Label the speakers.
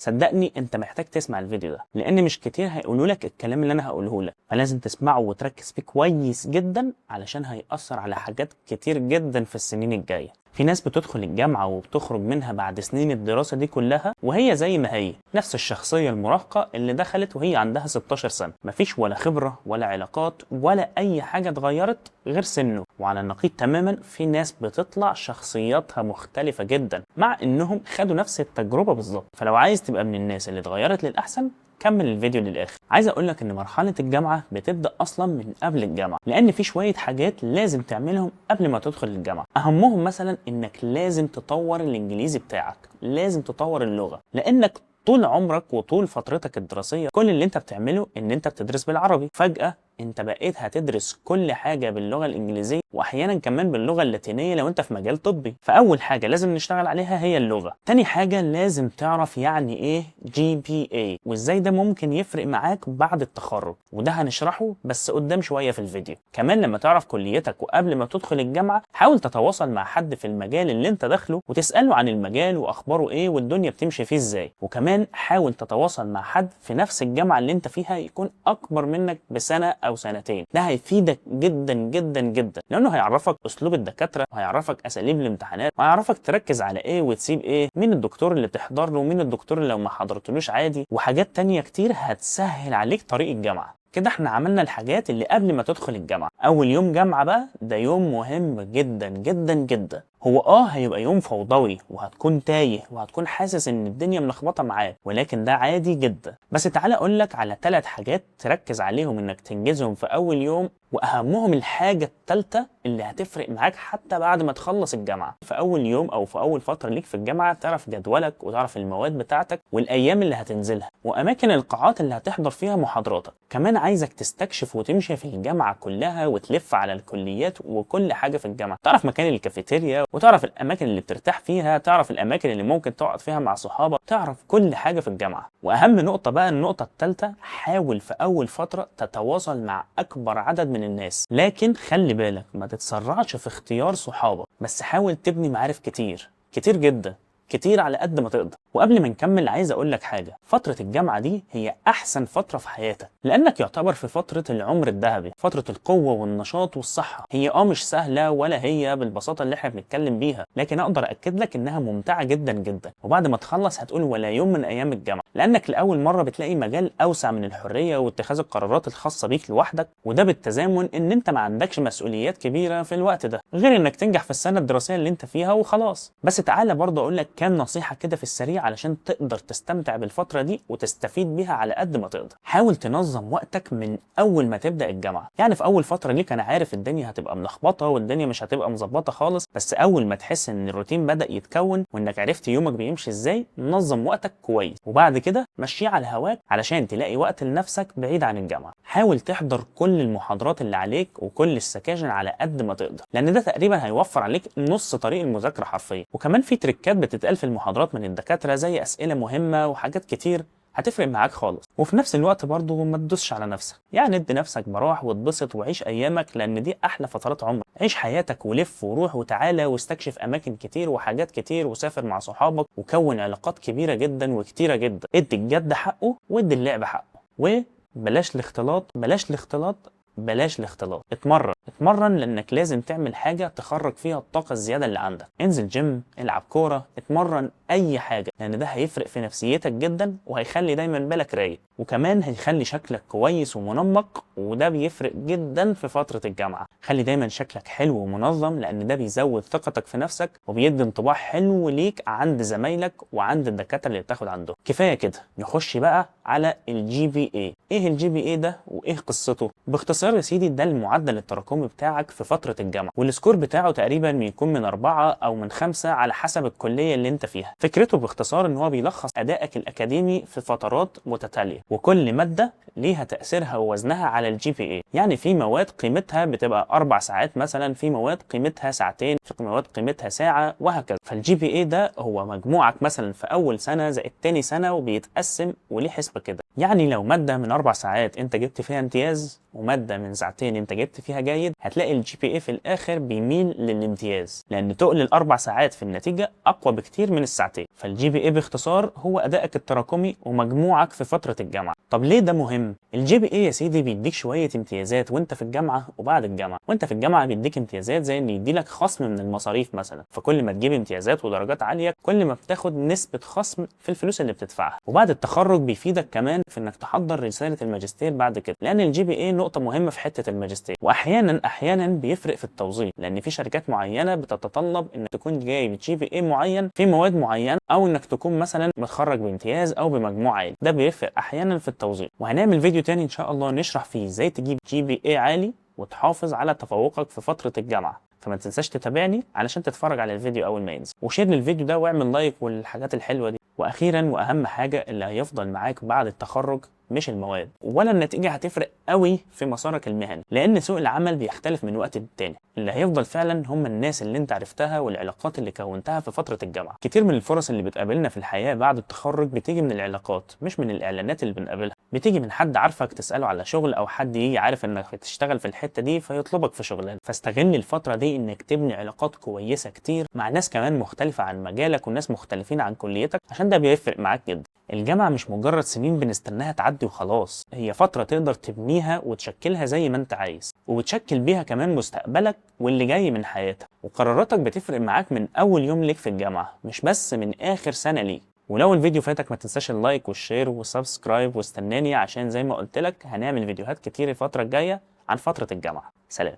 Speaker 1: صدقني انت محتاج تسمع الفيديو ده، لان مش كتير هيقولوا لك الكلام اللي انا هقوله لك، فلازم تسمعه وتركز فيه كويس جدا علشان هيأثر على حاجات كتير جدا في السنين الجاية. في ناس بتدخل الجامعة وبتخرج منها بعد سنين الدراسة دي كلها وهي زي ما هي، نفس الشخصية المراهقة اللي دخلت وهي عندها 16 سنة، مفيش ولا خبرة ولا علاقات ولا أي حاجة اتغيرت غير سنه. وعلى النقيض تماما في ناس بتطلع شخصياتها مختلفة جدا مع انهم خدوا نفس التجربة بالظبط. فلو عايز تبقى من الناس اللي اتغيرت للأحسن كمل الفيديو للاخر. عايز اقول لك ان مرحلة الجامعة بتبدا اصلا من قبل الجامعة، لان في شوية حاجات لازم تعملهم قبل ما تدخل الجامعة. اهمهم مثلا انك لازم تطور الانجليزي بتاعك، لازم تطور اللغة، لانك طول عمرك وطول فترتك الدراسية كل اللي انت بتعمله ان انت بتدرس بالعربي. فجاة انت بقيت هتدرس كل حاجة باللغة الانجليزية، واحيانا كمان باللغة اللاتينية لو انت في مجال طبي. فاول حاجة لازم نشتغل عليها هي اللغة. تاني حاجة لازم تعرف يعني ايه GPA وازاي ده ممكن يفرق معاك بعد التخرج، وده هنشرحه بس قدام شوية في الفيديو. كمان لما تعرف كليتك وقبل ما تدخل الجامعة حاول تتواصل مع حد في المجال اللي انت داخله وتساله عن المجال واخباره ايه والدنيا بتمشي فيه ازاي. وكمان حاول تتواصل مع حد في نفس الجامعة اللي انت فيها يكون اكبر منك بسنة او سنتين، ده هيفيدك جدا جدا جدا، لانه هيعرفك اسلوب الدكاترة وهيعرفك اساليب الامتحانات وهيعرفك تركز على ايه وتسيب ايه، مين الدكتور اللي تحضر له ومين الدكتور اللي لو ما حضرتلوش عادي، وحاجات تانية كتير هتسهل عليك طريق الجامعة. كده احنا عملنا الحاجات اللي قبل ما تدخل الجامعة. اول يوم جامعه بقى ده يوم مهم جدا جدا جدا. هو هيبقى يوم فوضوي وهتكون تايه وهتكون حاسس ان الدنيا ملخبطة معاك، ولكن ده عادي جدا. بس تعالى اقول لك على 3 حاجات تركز عليهم انك تنجزهم في اول يوم، واهمهم الحاجة الثالثة اللي هتفرق معاك حتى بعد ما تخلص الجامعة. في اول يوم او في اول فترة ليك في الجامعة تعرف جدولك وتعرف المواد بتاعتك والايام اللي هتنزلها واماكن القاعات اللي هتحضر فيها محاضراتك. كمان عايزك تستكشف وتمشي في الجامعة كلها وتلف على الكليات وكل حاجة في الجامعة، تعرف مكان الكافيتيريا وتعرف الاماكن اللي بترتاح فيها، تعرف الاماكن اللي ممكن تقعد فيها مع صحابك، تعرف كل حاجة في الجامعة. واهم نقطة بقى النقطة الثالثة، حاول في اول فترة تتواصل مع اكبر عدد من الناس، لكن خلي بالك ما تتسرعش في اختيار صحابك، بس حاول تبني معارف كتير كتير جدا كتير على قد ما تقدر. وقبل ما نكمل عايز اقول لك حاجة، فترة الجامعة دي هي احسن فترة في حياتك، لانك يعتبر في فترة العمر الذهبي، فترة القوة والنشاط والصحة. هي مش سهلة ولا هي بالبساطة اللي احنا بنتكلم بيها، لكن اقدر اكد لك انها ممتعة جدا جدا. وبعد ما تخلص هتقول ولا يوم من ايام الجامعة، لانك لاول مرة بتلاقي مجال اوسع من الحرية واتخاذ القرارات الخاصة بيك لوحدك، وده بالتزامن ان انت ما عندكش مسؤوليات كبيرة في الوقت ده غير انك تنجح في السنة الدراسية اللي انت فيها وخلاص. بس تعالى برضه اقول لك كام نصيحة كده في السريع علشان تقدر تستمتع بالفترة دي وتستفيد بيها على قد ما تقدر. حاول تنظم وقتك من أول ما تبدأ الجامعة، يعني في أول فترة ليك أنا عارف الدنيا هتبقى ملخبطة والدنيا مش هتبقى مظبطة خالص، بس أول ما تحس إن الروتين بدأ يتكون وإنك عرفت يومك بيمشي إزاي نظم وقتك كويس، وبعد كده مشيه على هواك علشان تلاقي وقت لنفسك بعيد عن الجامعة. حاول تحضر كل المحاضرات اللي عليك وكل السكاشن على قد ما تقدر، لأن ده تقريبا هيوفر عليك نص طريق المذاكرة حرفيا. وكمان في تريكات بتتقال في المحاضرات من الدكاترة زي أسئلة مهمة وحاجات كتير هتفرق معاك خالص. وفي نفس الوقت برضه ما تدوسش على نفسك، يعني ادي نفسك براح واتبسط وعيش ايامك، لان دي احلى فترات عمرك. عيش حياتك ولف وروح وتعالى واستكشف اماكن كتير وحاجات كتير، وسافر مع صحابك وكون علاقات كبيرة جدا وكتيرة جدا. ادي الجد حقه وادي اللعب حقه، وبلاش الاختلاط بلاش الاختلاط بلاش الاختلاط. اتمرن اتمرن، لانك لازم تعمل حاجة تخرج فيها الطاقة الزيادة اللي عندك. انزل جيم، العب كورة، اتمرن اي حاجة، لان ده هيفرق في نفسيتك جدا وهيخلي دايما بالك رايق، وكمان هيخلي شكلك كويس ومنمق، وده بيفرق جدا في فترة الجامعة. خلي دايما شكلك حلو ومنظم، لان ده بيزود ثقتك في نفسك وبيدي انطباع حلو ليك عند زمايلك وعند الدكاترة اللي بتاخد عندهم. كفاية كده، نخش بقى على ال GPA. ايه ال GPA ده وايه قصته؟ باختصار يا سيدي، ده المعدل التراكمي بتاعك في فترة الجامعة، وال score بتاعه تقريبا بيكون من 4 أو من 5 على حسب الكلية اللي انت فيها. فكرته باختصار ان هو بيلخص أدائك الأكاديمي في فترات متتالية، وكل مادة ليها تأثيرها ووزنها على ال GPA. يعني في مواد قيمتها بتبقى 4 ساعات مثلا، في مواد قيمتها ساعتين، في مواد قيمتها ساعة، وهكذا. فال GPA ده هو مجموعك مثلا في أول سنة زائد تاني سنة، وبيتقسم وليه حسبة كده. يعني لو مادة من 4 ساعات انت جبت فيها امتياز، ومادة من ساعتين انت جبت فيها جيد، هتلاقي ال GPA في الاخر بيميل للامتياز، لان تقل ال4 ساعات في النتيجة اقوى بكتير من الساعتين. فال GPA باختصار هو ادائك التراكمي ومجموعك في فترة الجامعة. طب ليه ده مهم؟ ال GPA يا سيدي بيديك شوية امتيازات وانت في الجامعة وبعد الجامعة. وانت في الجامعة بيديك امتيازات زي ان يديلك خصم من المصاريف مثلا، فكل ما تجيب امتيازات ودرجات عالية كل ما بتاخد نسبة خصم في الفلوس اللي بتدفعها. وبعد التخرج بيفيدك كمان في انك تحضر رسالة الماجستير بعد كده، لان ال GPA نقطة مهمة في حتة الماجستير. واحيانا بيفرق في التوظيف، لان في شركات معينة بتتطلب انك تكون جايب GPA معين في مواد معينة، او انك تكون مثلا متخرج بامتياز او بمجموع عالي. ده بيفرق احيانا في التوظيف. وهنعمل فيديو تاني ان شاء الله نشرح فيه ازاي تجيب GPA عالي وتحافظ على تفوقك في فترة الجامعة. فما تنساش تتابعني علشان تتفرج على الفيديو اول ما ينزل، و share للفيديو ده واعمل like والحاجات الحلوة دي. واخيرا واهم حاجة، اللي هيفضل معاك بعد التخرج مش المواد ولا النتيجة هتفرق قوي في مسارك المهني، لان سوق العمل بيختلف من وقت للتاني. اللي هيفضل فعلا هم الناس اللي انت عرفتها والعلاقات اللي كونتها في فترة الجامعة. كتير من الفرص اللي بتقابلنا في الحياة بعد التخرج بتيجي من العلاقات، مش من الاعلانات اللي بنقابلها. بتيجي من حد عارفك تسأله على شغل، او حد يجي عارف انك بتشتغل في الحتة دي فيطلبك في شغلانة. فاستغل الفترة دي انك تبني علاقات كويسة كتير مع ناس كمان مختلفة عن مجالك وناس مختلفين عن كليتك، عشان ده بيفرق معاك جدا. الجامعة مش مجرد سنين بنستناها تعدي وخلاص، هي فترة تقدر تبنيها وتشكلها زي ما انت عايز، وبتشكل بيها كمان مستقبلك واللي جاي من حياتك. وقراراتك بتفرق معاك من أول يوم ليك في الجامعة، مش بس من آخر سنة ليك. ولو الفيديو فاتك ما تنساش ال like وال share وال subscribe، واستناني عشان زي ما قلت لك هنعمل فيديوهات كتير الفترة الجاية عن فترة الجامعة. سلام.